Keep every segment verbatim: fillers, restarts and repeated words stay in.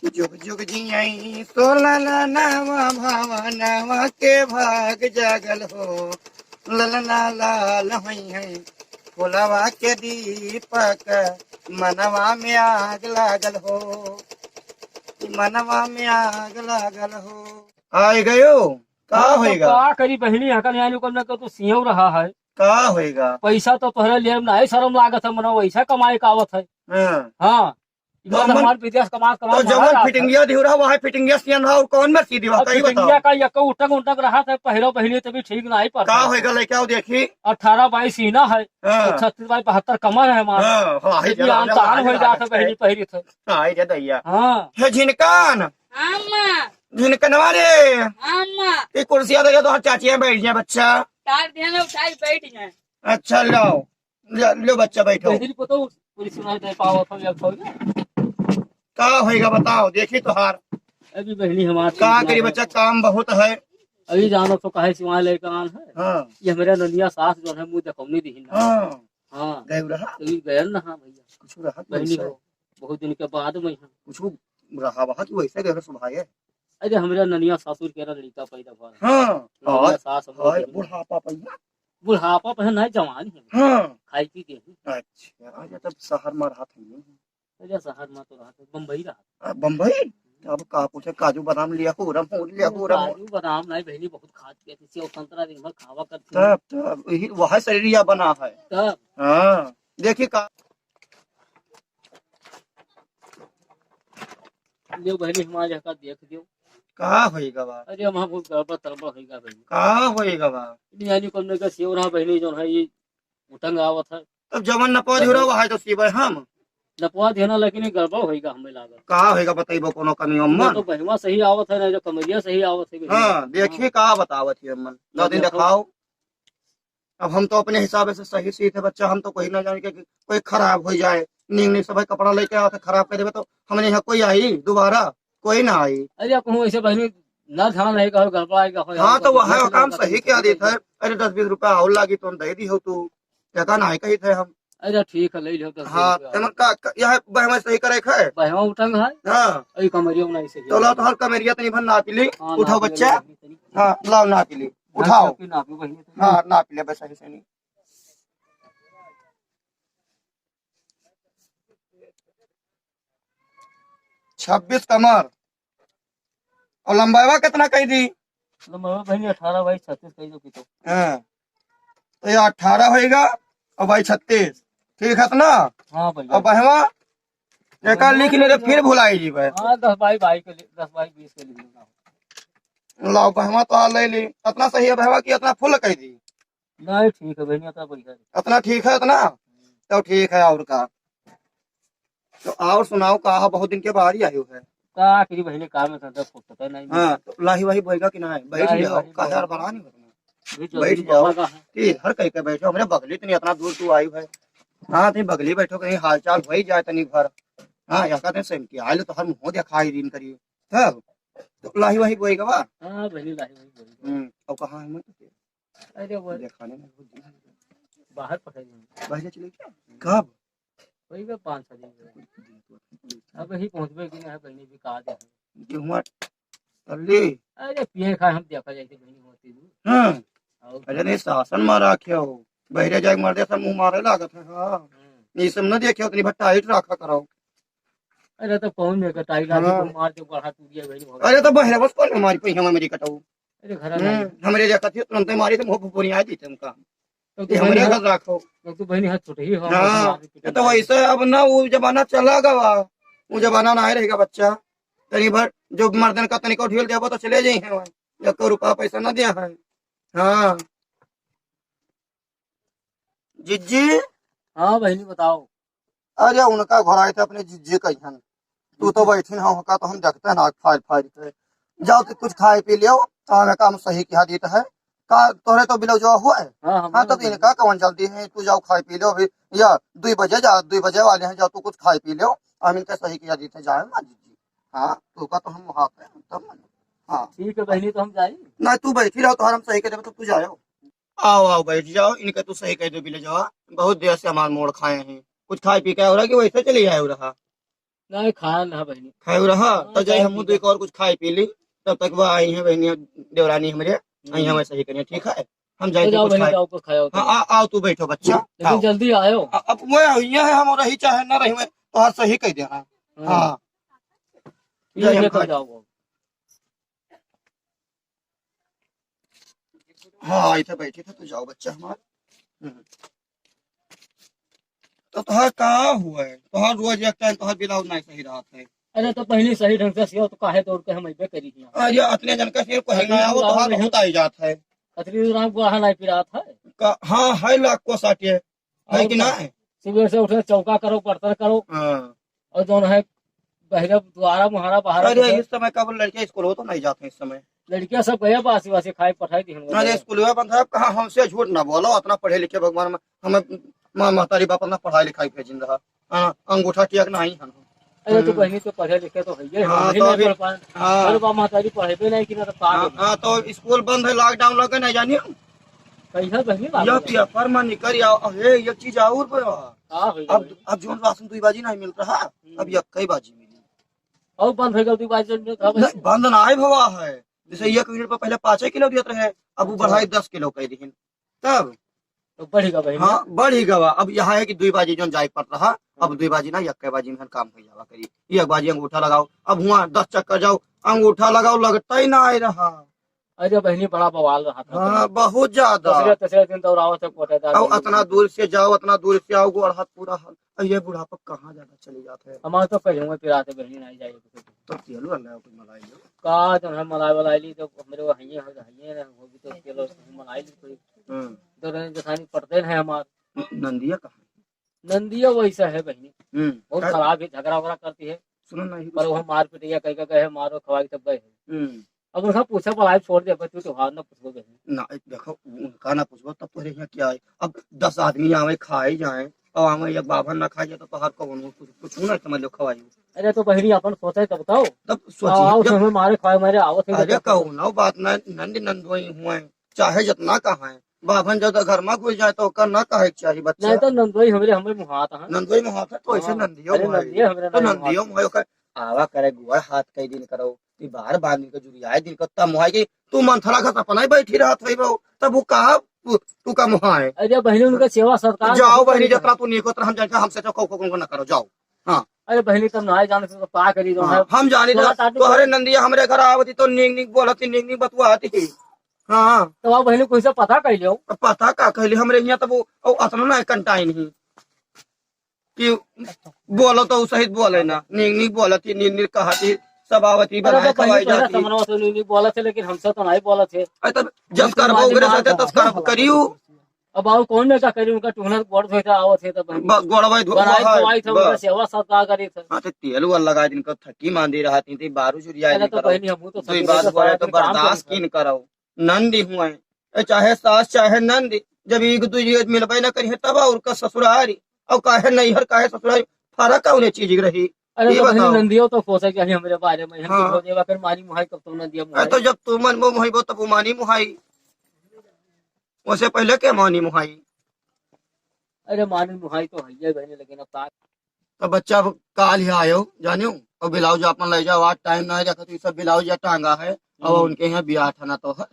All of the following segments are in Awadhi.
जुग जुग जियई तो ललनवा भवनवा के भाग जागल हो, ललना लाल होइहैं, फुलवा के दीपक मनवा में आग लागल हो, मनवा में आग लागल हो। आइ गयो, का का तो होइगा? का करी बहिनी, हकन यानी को न तो तू सियौ रहा है। का होइगा? पैसा तो तोहरे लिए नाहीं शर्म लागत है, मनो वैसा कमाए का आवत है। हाँ। हाँ। तो इधर अमन, हमार विदेश कमात, तो कमात जवन फिटिंगिया दिहु रहा, वहाँ फिटिंगिया सियन रहा, और कौन में सी दिवा, और कहीं फिटिंगिया बताओ। का यक्को उटक उटक रहा था, पहिरो बहिनी तभी ठीक नाहीं पड़ता। का होइगा, लेके आओ देखी। अठारह बाई सीना है, हाँ। तो छत्तीस बाई बहत्तर कमर है हमार। हाँ, हाँ, इतनी जरा आन तान हो जाता है। बहिनी पहिरी थे। हाँ, ये दैया। हाँ। हे झिनकान। हाँ, माँ। झिनकनवा रे। हाँ, माँ। ये कुर्सिया दे, तो चाचिया बैठ जाए, बच्चा। तार दिया ना, उठाई बैठ जाए। अच्छा, लो। लो, लो बच्चा, बैठो। बहिनी को तो पूरी सुनाई दे पाओ, तो या खोल दे। का होइगा बताओ, देखी तोहार। अभी बहिनी हमार का ठीक करी ना बच्चा, है। काम बहुत है। अभी जानो तो काहे सिवाय लेके आन है। हाँ। ये हमारे ननिया सास जो है, मुँह देखौनी दिहिन ना। हाँ। हाँ। गए रहा? तो ये गए ना, हाँ भैया। कुछ रहा तो बहिनी वैसे? हो, बहुत दिन के बाद में है। कुछ रहा वहाँ की वैसे गए स्वभाव है। अरे, हमरा ननिया सासुर के लड़का पैदा भा रहा। हाँ। ननिया हाँ, सास हम लोग हाँ, के बुढ़ापा पे है। बुढ़ापा पे है, नहीं जवान है। हाँ। खाई पी के है। अच्छा, आज तब शहर में रहा था नहीं। अरे, शहर में तो रहा था, बम्बई रहा था। आ, बम्बई? तो अब का पूछे, काजू बादाम लिया हो, रम हो लिया हो, रम हो। काजू बादाम नहीं बहिनी, बहुत खात के थी, सेव संतरा दिन भर खावा करती। तब, तब, यही, वह शरीरिया बना है। तब। हाँ, देखी का। ले बहिनी, हमारे यहाँ का देख दियो। का होइगा बा? अरे, वहाँ बहुत गड़बड़ तड़बड़ होइगा बहिनी। का होइगा बा? यानी कौन का सेव रहा बहिनी, जो है ये उटंग आवत है। तब जवन नपवा दियो रहा, वही तो सीबे हम। नपवा दियो ना, लेकिन ये गड़बड़ होइगा, हमें लागल। का होइगा बताइबो, कोनो कमी ये अम्मन? तो बहिमा सही आवत है ना, जो कमरिया सही आवत है बहिनी। हाँ, देखिए हाँ। का बतावत है अम्मन। दो दिन देखो। दिखाओ। अब हम तो अपने हिसाब से सही सीखे बच्चा, हम तो कोई ना जाने के कि कोई खराब हो जाए, नीक नीक सब कपड़ा लेके आओ तो खराब कर देबे, तो हमने यहाँ कोई आई दोबारा? कोई ना आई। अरे, कहूँ ऐसे बहिनी ना ध्यान रहेगा, हो गड़बड़ाएगा, हो हाँ, तो वह काम सही क्या देत है। अरे, दस बीस रुपया और लागी तो हम दे दी हो तू, कहता ना है कही थे हम। अरे, ठीक है, ले लियो दस बीस हाँ, रुपया। तेमन का, का, यह बहमा सही करे खे? बहमा उटंग है। हाँ। अरे, कमरिया नहीं सही तो ला, है। तो हर कमरिया तनी भर नापी ली, हाँ, उठाओ नापी ले बच्चा। बहिनी तनी। हाँ, लाओ नापी ली, हाँ, उठाओ। नापी, नापी बहिनी तनी। हाँ, नापी ले बस सही से नहीं। छब्बीस कमर। और लंबाईवा कितना कह दी? लंबाईवा बहिनी अठारह बाई छत्तीस कह दो कि तो। हाँ। तो ये अठारह होइगा और बाई छत्तीस। ठीक है ना? हाँ भैया। और बहमा, एका हाँ, लिख ले रे, भैया। फिर भुलाई जी भाई। हाँ, दस बाई बाई के लि-, दस बाई बीस के लिख लेना। लाओ, बहमा तो आ ले ली। इतना सही है बहमा कि इतना फुल कह दी? नहीं, ठीक है बहिनी, इतना बढ़िया है। इतना ठीक है, इतना? तो ठीक है, और का? तो और सुनाओ, का है, बहुत दिन के बाद ही आयो है। का करी बहिनी, काम में धंधा फुर्सत है नहीं। हाँ, तो लाही वाही बोएगा कि नहीं? बैठ लाही जाओ, वाही का यार बोएगा। बना नहीं बतना। अभी जल्दी बैठ जाओ। बाबा का है। तीन हर कहीं के बैठो, हमरे बगली तनी इतना दूर तू आई है। हाँ, तनी बगली बैठो, कहीं हाल चाल हो ही जाए तनी भर। हाँ, यहाँ का दिन से इनकी आए तो हर मुँह दिखाई दिन करी। तब, तो लाही वाही बोएगा बा? हाँ, बहिनी, लाही वाही बोएगा। हम्म, और कहाँ है मैं? अरे वो देखा नहीं, वो दिन बाहर पकड़ लिया। बाहर चले क्या? कब? वही बा पाँच छह दिन में। अब ही पहुँचबे कि नहीं, बहिनी भी कहा दे। गेहुआ तल्ली। अरे पिए खाए हम देखा जाए तो बहिनी होती हूँ। हाँ। और अरे नहीं, शासन में रखे हो। बहरे जाए मर्दे सब मुँह मारे लागत है, हाँ। हम्म। ये सब न देखे, उतनी भर टाइट रखा करो। अरे तो कौन में का टाइट लागी हाँ। तो मार के बढ़ा टूट गया बहिनी। अरे तो बहरे बस कौन मारी पई हम मेरी कटाऊ। अरे घर हम्म, नहीं। हमरे जगह थी, तुरंत मारी तो मुँह फुफुरी आ जैते उनका। तो ये तू हमरे बहिनी घर हाथ, राखो। तो तू बहिनी हाथ छोटे ही हो, हाँ, मार के ये तो वैसे अब ना वो जमाना चला गवा, वो जमाना ना रहेगा बच्चा। तनी भर जो मर्दन का तनिको ढील देबो तो चले जाई हैं वहाँ, एको रुपया पैसा ना दिया है। हाँ। जिज्जी। हाँ बहिनी बताओ। अरे उनका घर आए थे अपने जिज्जी कहिहन। तू तो बैठिन हो का तो हम देखते हैं ना फाड़ फाड़ के। जाओ तो कुछ खाए पी लियो, तो हमें काम सही किया देता है। का तोहरे तो ब्लाउजवा हुआ है? हाँ, हाँ, हाँ, तो हमारा इनका कौन जल्दी है, तू जाओ खाए पी लियो अभी, या दुई बजे जा, दुई बजे वाले हैं, जाओ तू कुछ खाए पी लियो, हम इनका सही किया देते हैं, जाए ना जिज्जी। हाँ, तू का तो हम वहाँ पे, तब ना। हाँ। ठीक है बहिनी, तो हम जाई। ना, तू बैठी रहो, तोहरा हम सही कर देबे, तो तू जाओ। आओ, आओ, बैठ जाओ, इनके तू सही कह दो, बिले जाओ, बहुत देर से हमार मोड़ खाए हैं, कुछ खाए पी के हो रहा कि वैसे चले आए हो रहा। नहीं, खाया ना बहिनी। खाए रहा, हाँ, तो जाए जाए हम पी तो ले। एक और कुछ खाए पी ली, तब तक वो आई हैं बहिनी, देवरानी हमरे, आई हम्म। हमें सही करिए, ठीक है? हम जाए तो तो जाओ कुछ बहिनी, खाए। जाओ कुछ खाओ हाँ, तो। आ, आओ तू बैठो बच्चा, लेकिन आओ। जल्दी आयो। अ-, अब वो यहाँ है, हम रही चाहे ना रही, मैं तो हर सही कह देना। हाँ। हाँ। ठीक जाए हम है, तो खाए। जाओ। हाँ, इधर बैठे थे, तू जाओ बच्चा हमार। हम्म। तो तोहार का हुआ है? तोहार रोज एक टाइम तोहार ब्लाउज नहीं सही रहत है। अरे तो बहिनी सही ढंग से सियो तो काहे दौड़ के हम अइबे करी हियाँ। अरे अतने जन का सियो कोहे अतने ना आओ, बुलाओ तोहार नहीं। बहुत आई जात है। अतनी राम को आहा नहीं पिरात है। का, हाँ, है लाख को साटे, है और कि का? ना है? सुबह से उठे चौका करो, बर्तन करो। हाँ। और जौन है बहरे द्वारा मुहारा बाहर अरे निकल। इस समय का बोल लड़के स्कूल हो तो नहीं जाते इस समय। लड़कियां सब गया बासी वासी खाए पठाई दी हम लोग। अरे स्कूलवा बंद है, अब कहाँ हमसे झूठ ना बोलो, इतना पढ़े लिखे भगवान में हमें माँ महतारी बाप अपना पढ़ाई लिखाई भेजिन रहा। हाँ, अंगूठा टिक नहीं है। अरे तो हम्म। बहिनी तो पढ़े लिखे तो है ही, हाँ, हम ही तो नहीं अभी, पढ़ पाए। हाँ। अरे बाप महतारी पढ़ेबे नहीं कि ना तो का हाँ, करी? हाँ, तो स्कूल बंद है, लॉकडाउन लगे नहीं जानिए। कैसा बहिनी यह लागल है? पेपर में निकल आओ, अरे ये चीज और बा। का हो अब, गया? अब जोन राशन दुई बाजी नहीं मिलत रहा, हम्म। अब यक्कई बाजी मिली। और बंद हो गया दुई बाजी मिलत रहा भाई? नहीं, बंद ना आए भवा है। जैसे एक यूनिट पर पहले पाँचे किलो दियत रहे, अब वो अच्छा। बढ़ाई दस किलो कह दिहिन। तब तो बढ़ी गवा बहिनी। हाँ, बढ़ी गवा। अब यह है कि दुई बाजी जोन जाए पड़त रहा, अब हम्म। दुई बाजी ना, यक्के बाजी में काम हो जावा करी। एक बाजी अंगूठा लगाओ, अब हुआ दस चक्कर जाओ, अंगूठा लगाओ, लगता ही ना आए रहा। अरे बहिनी, बड़ा बवाल रहा था। हाँ, बहुत ज्यादा। दूसरे, तीसरे दिन दौड़ावत है कोटेदार और लोग। अतना दूर से जाओ, अतना दूर से आओ, गोड़ हाथ पूरा हाल। अब ये बुढ़ापा कहाँ ज्यादा चले जाते हैं? हमारे तो कहीं हुए पिराते बहिनी नहीं जाए। तो तेल वाला कोई मलाई लो। का जौन है मलाई वलाई ली तो हमरे वो हइये हो, हइये ना होगी तो तेल और मलाई ली कोई। हम्म। तो रहे जठानी पटते हैं हमार। नंदिया कहाँ है? नंदिया वैसा है बहिनी। हम्म। बहुत का खराब है, झगड़ा वगड़ा करती है। सुनो ना, ये पर कुछ वो मार पिटैया कह के गए, मारो खवाई तब गए। हम्म। अब उनका पूछे बुलाए छोड़ दे, तू तो हाथ ना पूछबो बहिनी। ना, देखो, उनका ना पूछबो तब तोहरे यहाँ क्या है? अब दस आदमी आवे खाए जाए, और आवे एक बाभन ना खाए जाए तो तोहार कौन हो? कुछ, कुछ ना समझ लो खवाई। अरे तो बहिनी अपन सोचे तब बताओ। तब सोची, आओ, आओ, जब हमें मारे खाए मारे आवत है, अरे जब कौन हो बात ना, नंद नंदोई हुए, चाहे जितना कहा है, बाभन जब घर में घुस जाए तो ओकर ना कहे के चाही बच्चा। नहीं तो नंदोई हमरे, हमरे मुहात है। नंदोई मुहात है तो ऐसे हाँ। नंदियो अरे मुहाई। नंदिये हमरे तो नहीं नंदियो मुहात। मुहाई ओकर आवा करे गोड़ हाथ कई दिन करो, ई बार बार दिन के जुरियाए दिन के तब मुहाई के तू मंथरा घर अपना ही बैठी रहत है वो, तब वो कहा तू, तू का मुहाए? अरे बहिनी उनका सेवा सत्कार जाओ बहुत बहिनी, करी जतना है। तू नीक होत रह, हम जान के हमसे तो को, को, को, को ना करो, जाओ। हाँ। अरे बहिनी तब ना जाने से तो का करी जो हाँ, है। हम जानी थोड़ा ना, ताकि तोहरे नंदिया हमरे घर आवती तो नीक नीक बोलती, नीक नीक बतुआती। हाँ। तो आप बहिनी कुछ से पता कर लियो। तो पता का कहली हमरे यहाँ तब वो, वो अतना ना कंटाइन ही कि बोलो तो उ सहित बोले ना, नीक नीक बोलती, नीक नीक कहती, सब आवती अरे बनाए तो बहिनी खवाई तोहरा जाती। समनवा से नीक नीक बोलत है, लेकिन हमसे तो नहीं बोलत है। अरे तब जस लेकिन करबो बाजी ओकरे मार साथे खा। तस करब करियो। अब आओ कौन में का करी, उनका टूहना गोड़ धोए के आवत है तब बहिनी। बस गोड़वा धो बनाए है, खवाई था, बस। उनका सेवा सत्कार करी था। हाँ, तो तेल वाल लगा दिन को थकी मांदी रहती थी, बारू जुरिया अरे दिन तो करो। बहिनी हमहू तो दुई सखी बात रहे तो बोले सारा तो दिन काम बर्दाश्त करी। किन करो। नंदी हुए, ए, चाहे सास चाहे नंदी, जब एक दूजे मिलबे न करिहे तब और का ससुरारी, और काहे नैहर काहे ससुरारी, फर्क कौने चीज के रही? अरे ये तो बहिनी बताओ। नंदियो तो सोचे के हमरे बारे में, हम हाँ। तो देवा कर मानी मुहाई तब तो नंदिया अरे मुहाई। तो जब तू मन में मुहाइबो तब वो मानी मुहाई, उससे पहले के मानी मुहाई? अरे मानी मुहाई तो है ही बहिनी, लेकिन अब का तो बच्चा अब काल ही आयो, जानियो, और ब्लाउज आपन ले जाओ, आज टाइम ना रखा, तो ये सब ब्लाउज या टांगा है, और हम्म। उनके यहाँ बियाह ठना तो है,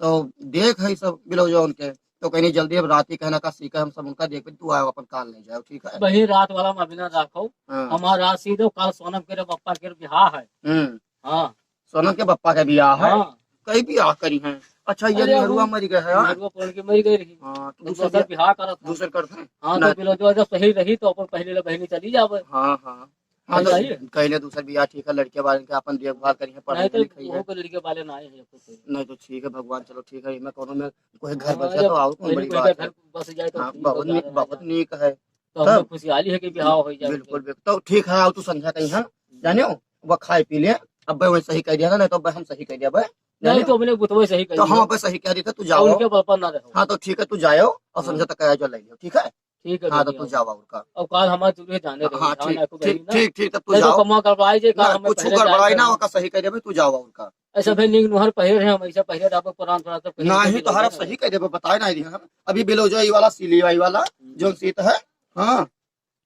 तो देख है सब ब्लाउज उनके, तो कहीं जल्दी अब रात ही कहना का सीखा, हम सब उनका देख, तू आओ अपन काल ले जाओ, ठीक है? वही रात वाला में बिना रखो, हाँ। हमारा रात सीधो काल सोनम के रे बप्पा के बियाह है। हम्म। हाँ। सोनम के बप्पा के बियाह है? हाँ। कई बियाह करी हैं? अच्छा, ये अरे, नेहरुआ वो मर गए हैं, हाँ? नेहरुआ पढ़ के मर गए रही। हाँ, तो तो दूसर दूसर बियाह बियाह करत हैं। दूसर करत हैं? हाँ, ना। तो बिलो जो अगर सही रही तो अपन पहले ले बहिनी चली जावे। हाँ, हाँ। हाँ, सही तो रही? कहले दूसर बियाह ठीक है, लड़के वाले के अपन देखभाल करी है, पढ़ाई नहीं तो लिखाई है। वो को लड़के वाले ना आए हैं, कुछ नहीं। नहीं तो ठीक है, भगवान, चलो ठीक है, इनमें कोनो में कोई घर हाँ, बस जाए अरे, तो और कौन कोई बड़ी कोई बात घर है। बस जाए तो हाँ, ठीक हो बहुत जा नी-, रहा है बहुत यार। नीक है। तो हमको तब खुशहाली है कि बिहाव हो जाए। बिल्कुल, बिल्कुल। तो ठीक है, आओ तू संझा कहीं, हाँ? जाने हो? वो खाए पी ले, अब वही सही कह दिया था, नहीं तो अब हम सही कह दिया, अब नहीं, जाने तो हो? अपने बुतवे सही कह तो हम दिया। अब सही कह दिया था, तू और जाओ। उनके बल पर ना रहो। हाँ, तो ठीक है, तू जाओ और हाँ। संझा तक आया जो ले लियो, ठीक है? ठीक है, हाँ, तो भैया। तू जाओ और का। और काल हमारे जरूर जाने रहो, हाँ, ध्यान ठीक, रखो ठीक, भाई ना। ठीक, ठीक, तब तू नहीं तो जाओ। कमवा गड़बड़ाई जे, काल ना, हमें कुछ पहले गड़बड़ाई जाए ना, के ओका सही कह दिया, तू जाओ और का। ऐसा भाई नीक नुहर पहिरे रहे, हम ऐसा पहिरे रहबो, पुरान थोड़ा सा पहिरे नहीं, के तो हर बिलोजो सही कह देबो, बताए नहीं दिया हम। अभी बिलोजो ई वाला सिली वाई वाला, हम्म। जोन सीत है, हाँ।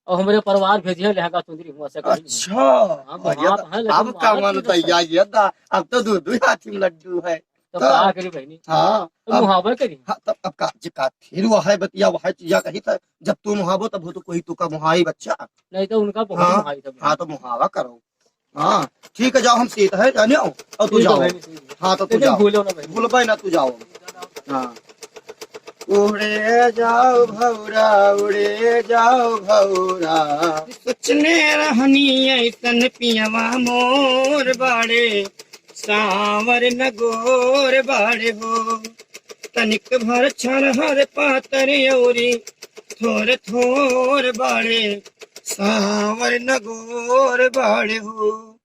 और हमरे परिवार भेजिहैं लहंगा चुनरी हुआँ से कहीं। अच्छा। हाँ, हाँ, ये मुहावा तो है, लेकिन अब का मुहावा मन की तो तैयार है। ये दा, अब तो दू दू हाथी में लड्डू है। तो तो का करी बहिनी? हाँ, तो अब मुहावा करी। हाँ, तब अब का, जे का फिर वह है बतिया, वह है चीजा कही था, जब तू मुहावो तब हो तो कोई तू का मुहाई बच्चा। नहीं तो उनका बहुत हाँ, मुहाई था। हाँ, तो मुहावा करो। हाँ, ठीक है, जाओ, हम सीत है, जाने आओ, और तू ठीक है जाओ। बहिनी, ठीक है। हाँ, तो तू लेकिन जाओ। भूलो ना बहिनी। भूलबे ना, तू जाओ। हाँ। उड़े जाओ भौरा, उड़े जाओ भौरा। सोचने रहनी ऐसन पियवा मोर बाड़े, सांवर न गोर बाड़े हो। तनिक भर छरहर पातर औरी थोर थोर बाड़े, सांवर न गोर बाड़े हो।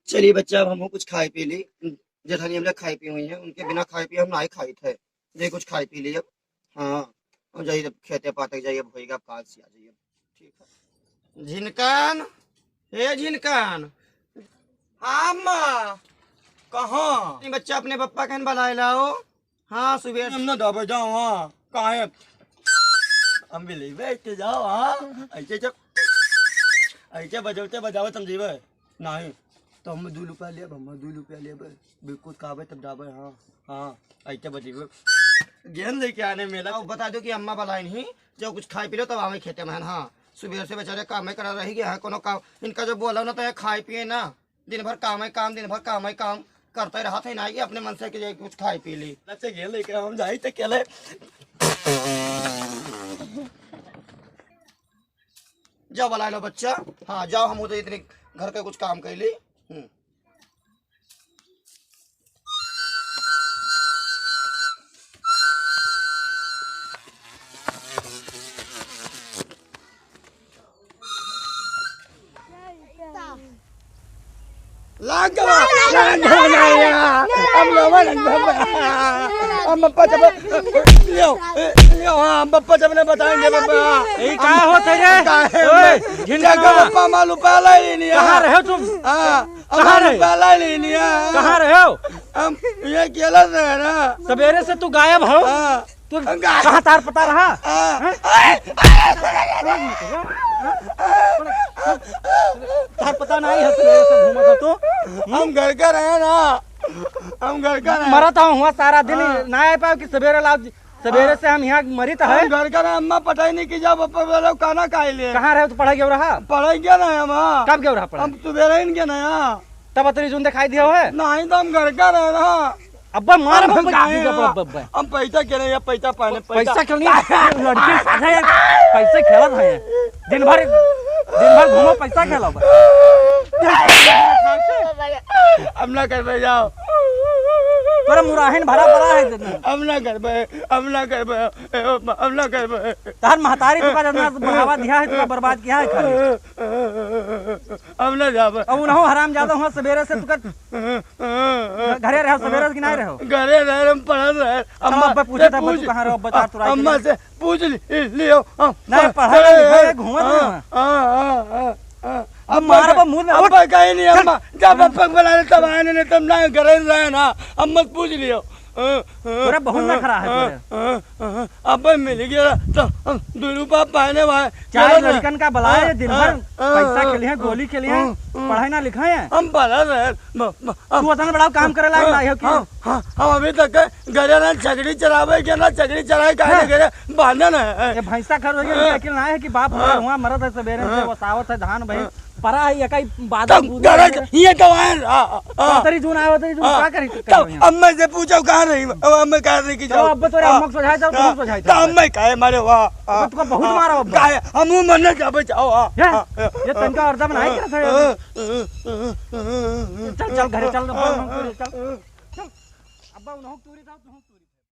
चलिए बच्चा, अब हमहू कुछ खाए पी ली। जेठानी हमरे खाए पी हुई हैं, उनके बिना खाए पी हम नाहीं खाइत है। जे कुछ खाए पी ली अब। हाँ, अब जाइए, अब खेते पाते जाइए, अब होइगा, अब काज से आ जाइए। ठीक है। झिनकान, हे झिनकान। हाँ अम्मा, कहाँ? नहीं बच्चा, अपने पप्पा कहन बुलाए लाओ। हाँ, सुबह हम ना दाबे जाओ, हाँ, काहे? हम भी लेबे के जाओ, हाँ, ऐसे जब, ऐसे बजौते बजावत हम जीवे, नहीं, तो हम दू रुपया लेब, हम दू रुपया लेब, बिल्कुल कहबे तब जाबे, हाँ, हाँ, ऐसे बजेबे। गेंद लेके आने मेला। अब बता दो कि अम्मा बुलाइन ही, जो कुछ खाए पी लो तब आवे खेते में, हाँ, सुबह से बेचारे काम में करा रही गया है, कोनो काम, इनका जो बोला ना तो ये खाए पिए ना, दिन भर काम है काम, दिन भर काम है काम करते रहत है ना, ये अपने मन से कि जे कुछ खाए पी ली। अच्छा, गेंद लेके हम जाई तो अकेले। जाओ बुलाए लो बच्चा। हाँ, जाओ, हम उधर इतने घर के कुछ काम कर ली। हम्म। लाग गवा, लाग गवा ना यार। हम लोगन हम, हम पप्पा जब, लियो, लियो, हाँ, हम पप्पा जब ने बताएंगे, बाबा। ए, का होत है रे? का है? ओए, झिनका। देखो, पप्पा, मालूम पहला ही नहीं है। कहाँ रहे तुम? हाँ, कहाँ रहे? मालूम पहला ही नहीं है। कहाँ रहे हो? हम ये अकेला से है ना। सवेरे से तू गायब हो। हाँ। तू हम गायब। कहाँ तार पता रहा? हाँ। हैं? तार पता नहीं है, सवेरे से घूमत है तू। हम घर का रहे ना, हम घर का रहे। मरत हूँ हुआ सारा दिन, हाँ। ना आ पाओ कि सवेरे लाओ, सवेरे हाँ। से हम यहाँ मरित है। हम घर का रहे, अम्मा पटाई नहीं की जाओ, पप्पा बोलो खाना खाई ले। कहाँ रहे तो पढ़ाई गयो रहा? पढ़ाई गया ना हम, हाँ। कब गयो रहा पढ़ाई? हम सवेरे ही गया ना, हाँ। तब अतरी जून दिखाई दिया है? नहीं तो हम घर का रहे ना। अब्बा मार हम बब्बा, काहे जीजा हैं? बब्बा, बब्बा। हम पैसा खेले या पैसा पाने, पैसा। पैसा खेलनी है? लड़की के साथ है, पैसे खेलत है। दिन भर, दिन भर घूमो, पैसा खेलो बस। हम ना करबे, जाओ। तोरा मुराहिन भरा पड़ा है जितना। हम ना करबे, हम ना करबे, हम ना करबे। तार महतारी तुका जितना बढ़ावा दिया है, तुका बर्बाद किया है खाली। हम ना जाबे। अब उनहु हरामजादा हुआ सवेरे से तुका घरे रहो, सवेरे से कि नहीं रहो? घरे रहे, हम पढ़त रहे। अब अम्मा, अब्बा पूछे था, पूछ, "बच्चू कहाँ रहो?" अब्बा तार तुराई अम्मा के से पूछ लि-, लियो। हम नहीं, पढ़-, पढ़ा पढ़-, लिखा है, घूमत हाँ, नहीं हुआ। हाँ, हाँ, हाँ, हाँ। अब अब्बा मार का-, बा मुंह में, उठ। अब्बा कहीं नहीं, चल। अम्मा, जब अब्बा को बुला ले, तब आने नहीं, तब ना घरे रहे ना। अम्मा से पूछ लियो। हाँ, हाँ, तोरा बहुत हाँ, नखरा है हाँ, तोरे। हाँ, हाँ, हाँ। अब मिल गया तो हम दुनू बाप बहने भाई। चार चलो ना। लड़कन का बलाए, हाँ, दिन भर हाँ, हाँ, पैसा हाँ, खेलिहैं, हाँ, गोली खेलिहैं, हाँ, हाँ। पढ़ाई ना लिखाए हैं। हम पढ़ा रहे, म-, म-, हम तू उतना बड़ा काम करे लायक हाँ, ना हो कि हाँ, हाँ, हम अभी तक घरे ना छकड़ी चरावे के ना, छकड़ी चराए काहे हाँ। घरे बांधे ना है। ये भैंसा खर हो गया, हाँ। साइकिल ना है कि बाप हाँ। मरे हुआ, मरत है सवेरे से, हाँ। वो सावत है धान भई, हाँ। परा है, ये कई बादल तब बूंद गरज, है। ये तो आए, आ, आ, आ। तरी जून आयो, तरी जून आ, का करी, तब करी यहाँ? अम्मा से पूछो कहाँ रही, अब अम्मा कहाँ रही कि चलो, जाओ। अब तोरे आ, अम्मा को सुझाए जाओ, आ, तुम सुझाए तो जाओ। अम्मा काहे मारे हुआ? आ, अब तुमको बहुत आ, मारा अब्बा। काहे? हम वो मरना चाहबे, जाओ, आ, ये, आ, ये आ, तनका अर्दा में नहीं आ, करत है। आ, आ, आ, आ, चल, चल, घरे चल, आ, अब्बा, आ, उन्हों को आ, चल। आ। चल। अब्बा, उन्हों को तूरी था, उन्हों को तूरी।